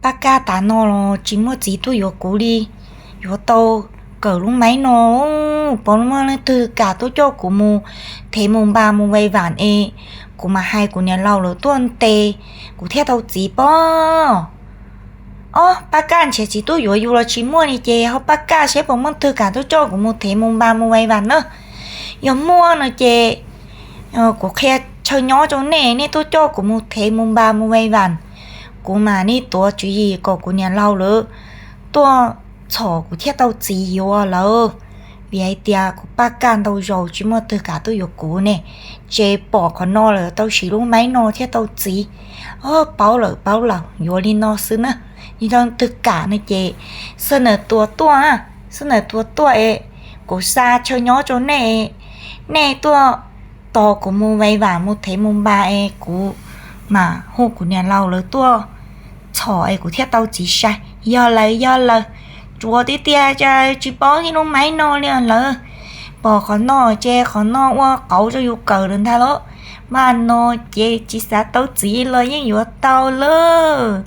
Paj Kaj, tas no los tsis muaj txiv tuaj yuav kuv li, yuav tau kawm lub maiv no, puas muaj leej twg kam tuaj coj kuv mus thev mus npa mus vais vam es kuv mam hais kuv niam laus lawv tuaj ntes kuv thiaj tau txiv pob. Ob, Paj Kaj nrhiav txiv tuaj yuav yus los tsis muaj li ces ho Paj Kaj saib puas muaj leej twg kam tuaj coj kuv mus thev mus npa mus vais vam na. Yog muaj no ces kuv qhia chaw nyob rau nej, nej tuaj coj kuv mus thev mus npa mus vais vam, kuv mam li tuav tswv yim kom kuv niam laus lawv tuaj txhom kuv thiaj tau txiv yuav lawv. Vim hais tias kuv Paj Kaj ntau zaus tsis muaj leej twg kam tuaj yuav kuv ne, ces pom qhov no lawm tau siv lub maiv no thiaj tau txiv. Ob, paub lawm paub lawm, yuav li no xwb na. Yog leej twg kam no ces xab nam tuaj tuaj, xab nam tuaj tuaj es kuv xa chaw nyob rau nej, nej tuaj tos kuv mus vais vam mus thev mus npa es kuv mam hu kuv niam laus lawv tuaj txhom es kuv thiaj tau txiv sai. Yog lawm yog lawm, tsuav tiag tiag, tsis paub ib lub maiv no li lawm. Pom qhov no ces qhov no ua qauv rau yus kawm lawm ntag lauj. Mas no ces tsis xav tau txiv los yeej yuav tau lawm.